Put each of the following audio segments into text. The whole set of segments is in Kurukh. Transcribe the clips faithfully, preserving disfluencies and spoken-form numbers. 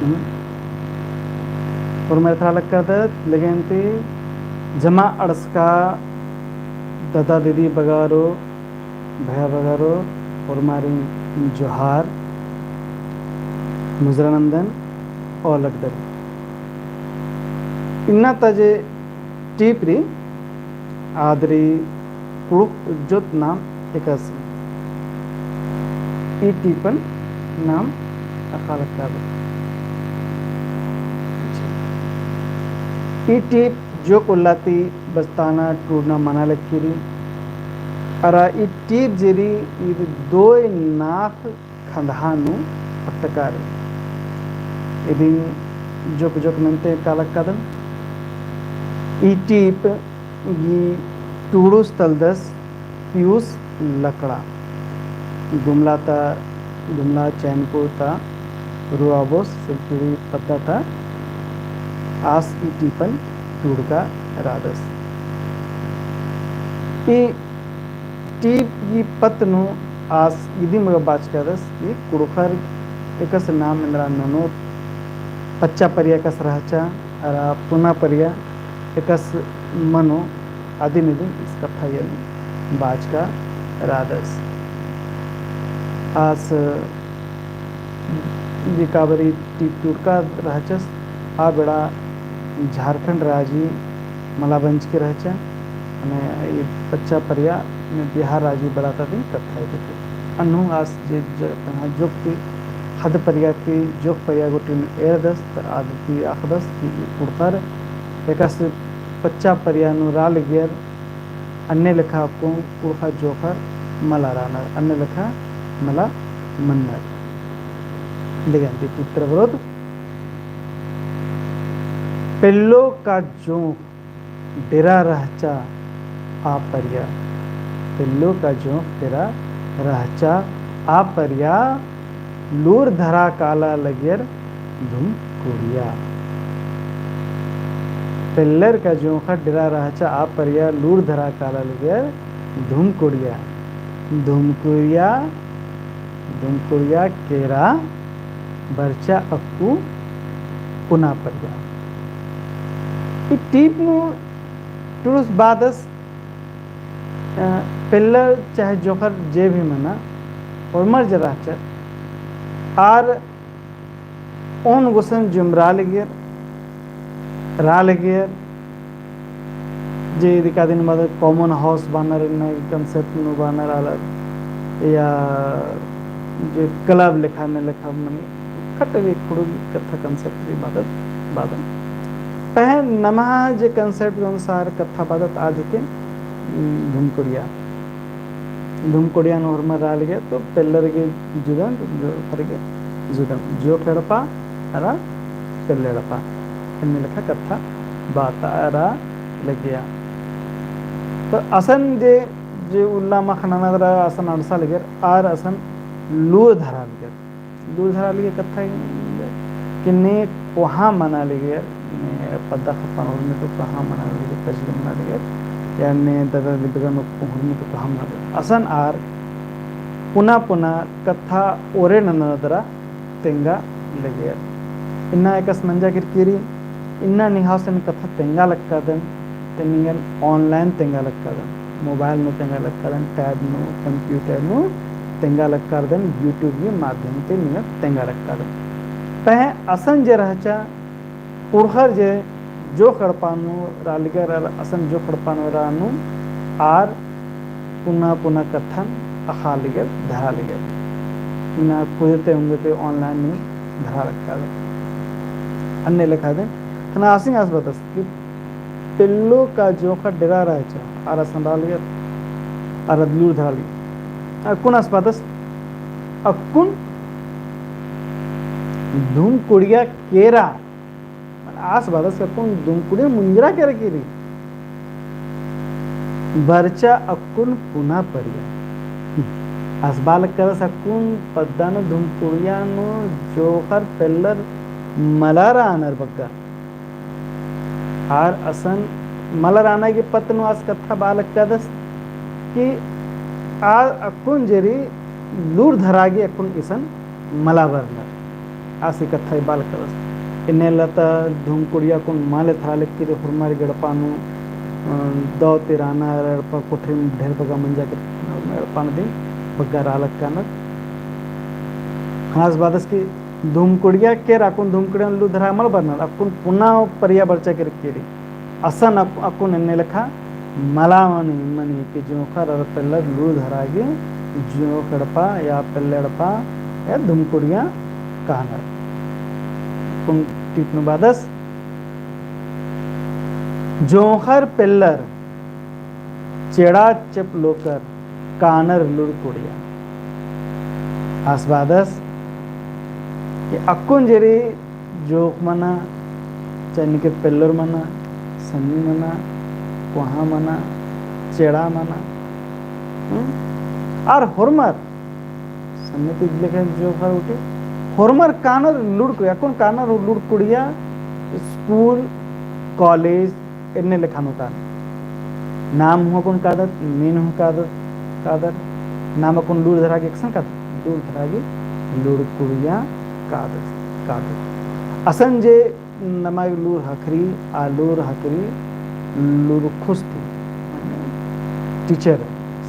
हम्म। होरमर एथरा लक्कादत, लेगेन ती जमा अंड़सका ददा दीदी बगारो, भया बगारो, होरमारिन जोहार, मुजरा नंदन, ओलख दरी। इन्ना ता जे टीप रई, आद रई कुँड़ुख़ जोत नाम एकासे। ई टीपन नाम अख़ा लक्कादत। ई टीप जोक उल्ला ती बचताना टूड़ना मना लक्की रई। अरा ई टीप जे रई, ईद दोय नाख़ खंदहा नू पट्टकार। इदिन जोक जोक नन्ते कालक कादन। ई टीप गही टूड़ुस तलदस पियुस लकड़ा। गुमला ता, गुमला चैनपुर ता, रुआबोस सिलचुड़ी पद्दा ता, आस ई टीपन टूड़का रादस। ई टीप गही पत्त नू आस इदिम गा बाचकादस कि कुँड़ुख़र एकासे नाम एन्दरा ननोत, पच्चा परिया एकासे रहचा, अरा पुना परिया एकासे मनो, अदिन इदिन इस कत्था एन बाचका रादस। आस जे काबरी टीप टूड़का रहचस, आ बेड़ा झारखंड राजी मला बंचकी रहचा, मने ई पच्चा परिया में बिहार राजी बेड़ा ता दिम कत्था एदके। अन्नु आस जे ज-, तंगआ जोक ती हद परिया ती जोक परिया गूटी नू एरदस, त आद ती अख़दस कि ई कुँड़ुख़र एकासे पच्चा परिया नू रआ लगियर, अन्ने लेखा अक्कुन कुँड़ुख़र जोंख़र मला रअनर, अन्ने लेखा मला मन्नर। लेकिन ती चित्र बरोत, पेल्लो का जोंख़ डेरा रहचा आ परिया। पेल्लो का जोंख़ डेरा रहचा आ परिया, लूर धरा काला लगियर धुमकुड़िया। पेल्लर का जोंख़र डेरा रहचा आ परिया, लूर धरा काला लगियर धुमकुड़िया। धुमकुड़िया, धुमकुड़िया केरा बरचा अक्कु पुना परिया। ई टीप नू टूड़ुस बादस, अ, पेल्लर चाहे जोंख़र जे भी मना, होरमर जे रहचर, आर ओन गुसन जुमरा लगियर, रआ लगियर, जे इदिका दिन बाद common house बानर, इन्ना concept नू बानर आलर, या जे club लेखा ने लेखा मने खट गे खुड़ुल कत्था concept भी बादत बादन। पहें नम्हा जे concept के अनुसार कत्था बादत आद हिके, उम, धुमकुड़िया। धुमकुड़िया नू होरमर रआ लगिया, तो पेल्लर गे जुदन, जोंख़र गे जुदन। जोंख़ एड़पा अरा पेल्लर एड़पा। एन्ने लेखा कत्था बाता रआ लगिया। तो असन जे, जे उल्ला मा ख़ने ननर असन अंड़सा लगियर, आर असन लूर धरा लगियर। लूर धरा लगियर कत्था कि ने कोहाँ मना लगियर, ने पद्दा ख़ेप्पन हुरमी तो कोहाँ मना लगियर, कजरी मना लगियर, या ने ददा दीदी बगर नू हुरमी तो कोहाँ मना लगियर। असन आर पुना पुना कत्था ओरे ननर दरा तेंगा लगियर। इन्ना एकासे मंजा केरकी रई, इन्ना निंग्है से एन कत्था तेंगा लक्कादन, ते निंगन online तेंगा लक्कादन, mobile नू तेंगा लक्कादन, tab नू, computer नू तेंगा लक्कादन, YouTube गही माध्यम ती निंगन तेंगा लक्कादन। पहें असन जे रहचा, कुँड़ुख़र जे जोंख़ एड़पा नू रआ लगियर, असन जोंख़ एड़पा नू रआ नू आर पुना पुना कत्थन अख़ा लगियर, धरा लगियर। इन्ना कुदते उंगते online नू धरा लक्कादन। अन्ने लेखा दे, ख़ने आसिंग आस बादस कि पेल्लो का जोंख़र डेरा रहचा, आर असन रआ लगियर, आर अद लूर धरा लगियर। अक्कुन आस बादस, अक्कुन धुमकुड़िया केरा, आस बादस अक्कुन धुमकुड़िया मुंजरा केरकी रई। बरचा अक्कुन पुना परिया। आस बआ लक्कादस अक्कुन पद्दा नू धुमकुड़िया नू जोंख़र पेल्लर मला रअनर बग्गे। आर असन मला रअना गे पत्त नू आस कत्था बआ लक्कादस कि आ अक्कुन जे रई लूर धरा गे अक्कुन इसन मला बरनर। आसी कत्था बाल करस। एन्ने लता धूमकुड़िया कुन माले थरा लेकिन होरमर गे एड़पा नू, अ, दौ ती राना एड़पा कोठरी में ढेर बग्गे मंजा केरा एड़पा नू दिम बग्गे रआ लक्कानर। ख़ने आस बादस कि धूमकुड़िया केरा अक्कुन धूमकुड़िया लूर धरा मल बरनर, अक्कुन पुना परिया बरचा केरकी रई। असन अक-, अक्कुन एन्ने लेखा मला मनी, मनी कि जोंख़र अरा पेल्लर लूर धरा गे जोंख़ एड़पा या पेल्ल एड़पा या धूमकुड़िया कानर। अक्कुन टीप नू बादस, जोंख़र पेल्लर चेड़ा चेप लोकर कानर लूर कुड़िया। आस बादस कि अक्कुन जे रई जोंख़ मना, चाहे निके पेल्लोर मना, सन्नी मना, कोहा मना, चेड़ा मना, हम्म? आर होरमर, सन्नी ती लेखा जोंख़र उठी, होरमर कानर लूर कुड़िया, अक्कुन कानर लूर कुड़िया, स्कूल, कॉलेज, एन्ने लेखा नू कानर। नाम हूँ अक्कुन कादत, नीन हूँ कादत, कादर। नाम अक्कुन लूर धरा गे एकसन कादत, लूर धरा गे लूर कुड़िया कादत, कादत। असन जे नमा गे लूर ख़क्खरी, आ लूर ख़क्खरी लूर खुस ती, माने टीचर,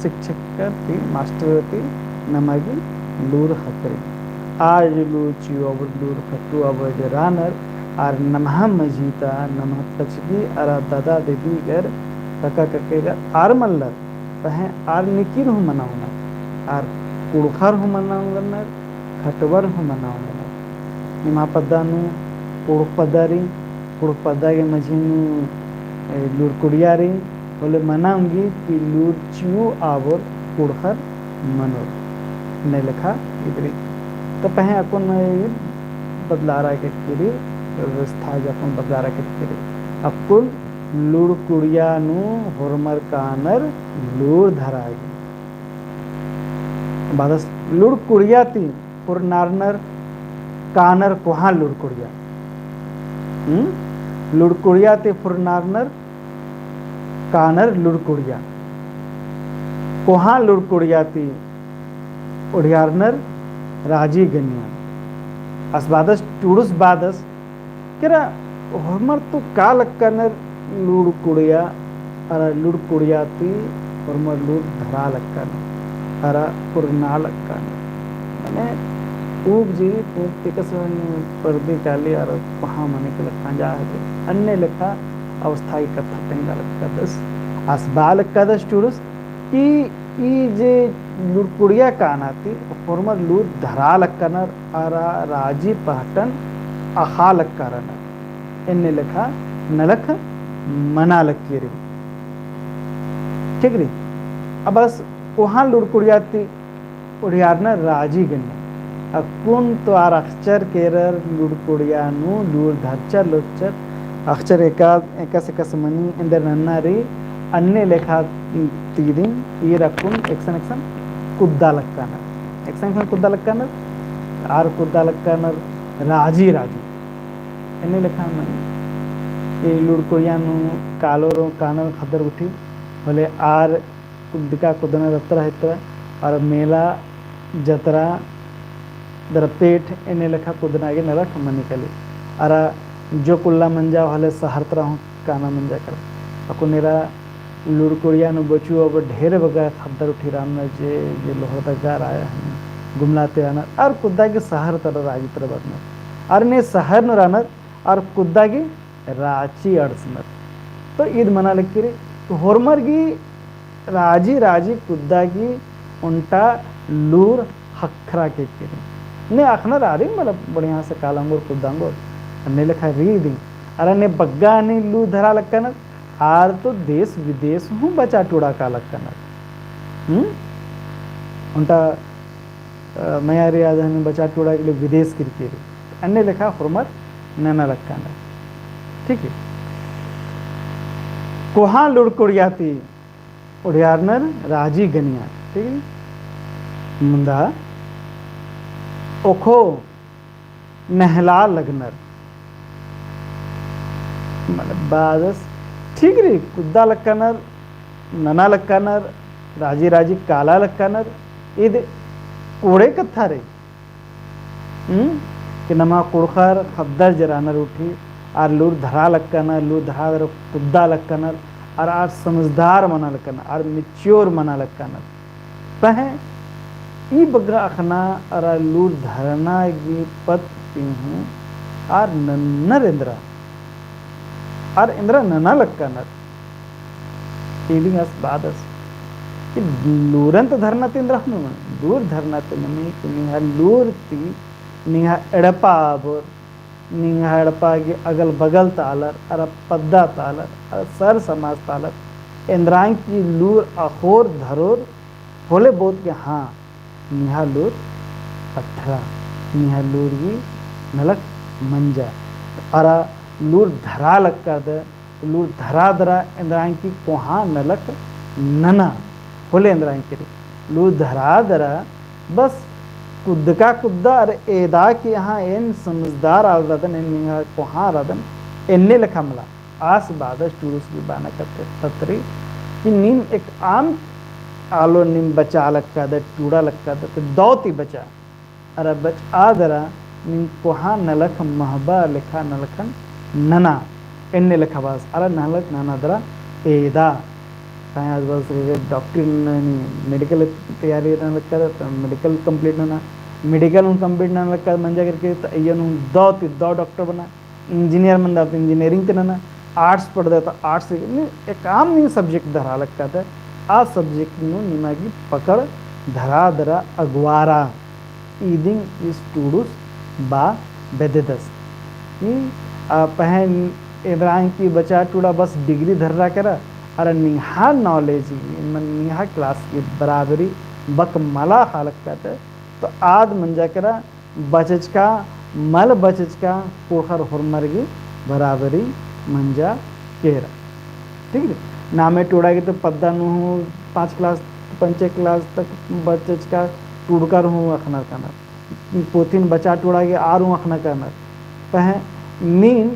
शिक्षक ती, मास्टर ती नमा गे लूर ख़क्खरी। आ जे लूर चिऊ अबड़ लूर खट्टू अबड़ जे रानर, आर नम्है मझी ता, नम्है पचगी अरा ददा दीदी गर, कका कक्के गर आर मल्लर, पहें आर निकिन हूँ मना ओंगनर, आर कुँड़ुख़र हूँ मना ओंगनर, खटवर हूँ मना ओंगनर। निम्है पद्दा नू कुँड़ुख़ पद्दा रई, कुँड़ुख़ पद्दा गे मझी नू, ए, लूर कुड़िया रई, होले मना ओंगी कि लूर चिऊ अबड़ कुँड़ुख़र मनोर। एन्ने लेखा इद रई। तो पहें अक्कुन बदलारआ केरकी रई, व्यवस्था जे अक्कुन बदलारआ केरकी रई। अक्कुन लूर कुड़िया नू होरमर कानर लूर धरा गे। बादस लूर कुड़िया ती फुरनारनर कानर कोहाँ लूर कुड़िया। हम्म? लूर कुड़िया ती फुरनारनर कानर लूर कुड़िया। कोहाँ लूर कुड़िया ती ओढ़ियारनर राजी गनिया। आस बादस टूड़ुस बादस केरा होरमर तो का लक्कानर लूर कुड़िया, अरा लूर कुड़िया ती होरमर लूर धरा लक्कानर, अरा फुरना लक्कानर। माने ऊब जी, ऊब ती कसन परदी काली अरा कोहाँ मनी के लक्का जा हके। अन्ने लेखा अवस्था की कत्था तेंगा लक्कादस। आस बआ लक्कादस टूड़ुस कि ई जे लूर कुड़िया काना ती होरमर लूर धरा लक्कानर अरा राजी पहटन अख़ा लक्कानर। एन्ने लेखा नलख मना लक्की रई। ठीक रई? अब बस कोहाँ लूर कुड़िया ती ओढ़ियारनर राजी गनिया। अक्कुन तो आर अख़चर केरर लूर कुड़िया नू लूर धरचर लोचर। अख़चर एका, एकासे एकासे मनी एन्देर नन्ना रई, अन्ने लेखा ती दिम ईर अक्कुन एकसन एकसन कुद्दा लक्कानर। एकसन एकसन कुद्दा लक्कानर, आर कुद्दा लक्कानर राजी राजी। एन्ने लेखा मनी, ए लूर कुड़िया नू कालोर कानर ख़द्दर गुट्ठी, होले आर कुद्दका कुद्दना दत्तरा हितरा, अरा मेला, जतरा, दरपेट, एन्ने लेखा कुद्दना गे नलख मनी काली। अरा जो कुल्ला मंजा होले सहर तरा हूँ काना मंजा काली। अक्कुन एरा लूर कुड़िया नू बचू अबड़ ढेर बग्गे ख़द्दर उठी रअनर जे, जे लोहरदगा रअनर, गुमला ती रअनर, अरा कुद्दा गे सहर तरा राजी तरा बरनर। अरा ने सहर नू रअनर, अरा कुद्दा गे राँची अंड़सनर। तो ईद मना लक्की रई, तो होरमर गही राजी राजी कुद्दा गही ओन्टा लूर ख़क्खरा केरकी रई। ने अख़नर आरिम मतलब बढ़िया से काला ओंगोर कुद्दा ओंगोर। अन्ने लेखा रई दिम। अरा ने बग्गे नी लूर धरा लक्कानर, आर तो देश विदेश हूँ बचा टुड़ा का लक्कानर। हम्म? ओन्टा, अ, मया रई आद हनी बचा टुड़ा के लिए विदेश केरकी रई। अन्ने लेखा होरमर नना लक्कानर। ठीक है? कोहाँ लूर कुड़िया ती ओढ़ियारनर राजी गनिया, ठीक है? मुन्दा ओखो नहला लगनर। मतलब बादस ठीक रई, कुद्दा लक्कानर, नना लक्कानर, राजी राजी काला लक्कानर, ईद कोड़े कत्था रई। हम्म? कि नमा कुँड़ुख़र ख़द्दर जे रअनर उठी, आर लूर धरा लक्कनर, लूर धरा दरा कुद्दा लक्कनर, आर, आर समझदार मना लक्कनर, आर mature मना लक्कनर। पहें ई बग्गे अख़ना अरा लूर धरना गे पत्त ती हूँ आर नन्नर एन्दरा, आर एन्दरा नना लक्कनर। इदिंग आस बादस कि लूरन तो धरना ती एन्दरा हूँ नना, लूर धरना ती ननी कि निंग्है लूर ती, निंग्है एड़पा आबोर, निंग्है एड़पा गे अगल बगल ता आलर, अरा पद्दा ता आलर, अरा सर समाज ता आलर, एन्दरांग की लूर अख़ोर धरोर, होले बओत कि हाँ, निंग्है लूर पत्थरा, निंग्है लूर गही नलख मंजा, अरा लूर धरा लक्कादर, लूर धरा दरा एन्दरांग की कोहाँ नलख नना, होले एन्दरांग की रे। लूर धरा दरा बस कुद्दका कुद्दा अरा एदा कि हाँ, एन समझदार आल रअदन, एन निंग्है कोहाँ रअदन, एन्ने लेखा मला। आस बादस टूड़ुस गे बअना कत्था ततरी कि नीम एकअम आलो नीम बचा लक्कादर, टूड़ा लक्कादर, तो दौ ती बचा। अरा बचआ दरा नीम कोहाँ नलख महबा लेखा नलखन नना, एन्ने लेखा बादस, अरा नलख नना दरा एदा। ताई आस बादस डॉक्टरी ननी, medical तैयारी नना लक्कादर, तो medical complete नना, medical हूँ complete नना लक्कादर, मंजा केरके, तो अइय्या नू दौ ती दौ डॉक्टर बना। Engineer मनदर तो engineering ती नना, arts पढ़दर तो arts ती, नी, एकअम नीम subject धरा लक्कादर, आ subject नू निमा गही पकड़ धरा दरा अगवारा। इदिंग ईस टूड़ुस बआ बेद्ददस। ई, आ, पहें एन्दरांग की बचा टूड़ा बस degree धर्रा केरा, अरा निंग्है knowledge, मन निंग्है class की बराबरी बक मला ख़ा लक्कादर, तो आद मंजा केरा बचचका, मल बचचका कुँड़ुख़र होरमर गही बराबरी मंजा केरा। ठीक है? नामे टूड़ा गे तो पद्दा नू हूँ पाँच class, पंचे class तक बचचका टूड़कर हूँ अख़ना कानर। पोथिन बचा टूड़ा गे आर हूँ अख़ना कानर। पहें नीम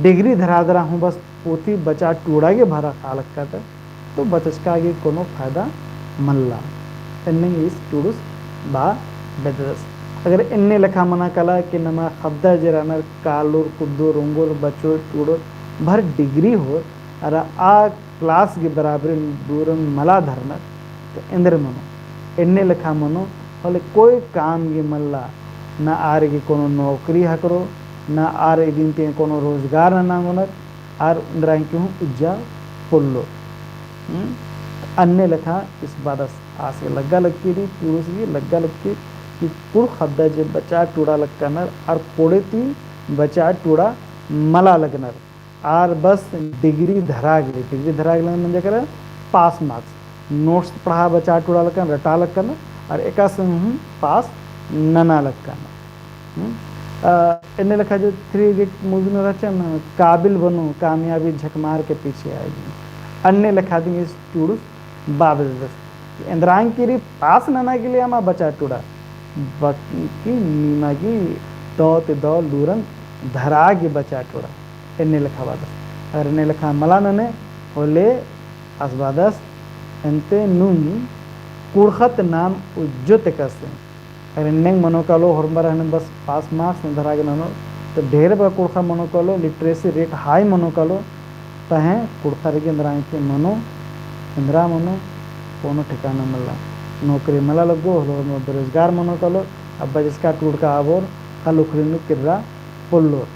degree धरा दरा हूँ बस पोथी बचा टूड़ा गे भरा ख़ा लक्कादर, तो बचचका गे कोनो फायदा मल्ला। एन्ने ईस टूड़ुस बआ बेद्ददस। अगर एन्ने लेखा मना काला कि नमा ख़द्दर जे रअनर कालोर, कुद्दोर, ओंगोर, बचोर, टूड़ोर, भर degree होर, अरा आ class गे बराबरी दूरन मला धरनर, तो एन्देर मनो, एन्ने लेखा मनो, होले कोई काम गे मल्ला, ना आर गे कोनो नौकरी ख़क्खरो, ना आर इदिन ती कोनो रोजगार नना ओंगनर, आर एन्दरांग की हूँ उज्जा पोल्लोर। हम्म? अन्ने लेखा ईस बादस आस गे लग्गा लग्गी रई, टूड़ुस गे लग्गा लग्गी कि कुँड़ुख़ ख़द्दर जे बचा टूड़ा लक्कनर, आर कोड़े ती बचा टूड़ा मला लगनर। आर बस degree धरा गेले, degree धरा गेले मंजा केरा pass marks, notes पढ़ा बचा टूड़ा लक्कन, रटा लक्कन, अरा एकासे हूँ pass नना लक्कन। हम्म? अ, एन्ने लेखा जे three idiot movie नू रहचन, काबिल बनो, कामयाबी झक मार के पीछे आएगी। अन्ने लेखा दिम ईस टूड़ुस बआ बेद्ददस। एन्दरांग की रई pass नना गे ले अमा बचा टूड़ा, बल्कि निमा गही दौ ती दौ लूरन धरा गे बचा टूड़ा। एन्ने लेखा बादस। अगर एन्ने लेखा मला नने होले आस बादस एन्ते नुम कुँड़ुख़त नाम उज्जोत एकासे। अगर एन्ने मनो कालो होरमर हने बस pass marks नू धरा गे ननो, तो ढेर बग्गे कुँड़ुख़र मनो कालो, literacy rate high मनो कालो, पहें कुँड़ुख़र गे एन्दरा एन्ते मनो, एन्दरा मनो, कोनो ठिकाना मल्ला। नौकरी मला लग्गो, होले होरमर बेरोजगार मनो कालो, अब्बा जिसका टूड़का आबोर, ख़ल्ल उखरी नू किर्रा पोल्लोर।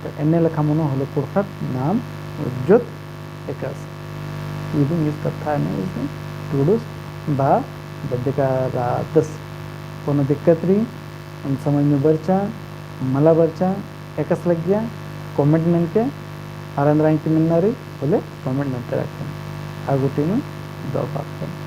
तो एन्ने लेखा मनो होले कुँड़ुख़त नाम उज्जोत एकासे। इदिम ईस कत्था एन्ने ईस टूड़ुस बआ बेद्दका रअदस। कोनो दिक्कत रई, एन समझ में बरचा, मला बरचा, एकासे लग्गिया, comment ननके, अरा एन्दरा एन्ते मेन्ना रई, होले comment नन्ते रअके। आ गूटी नू दव बात।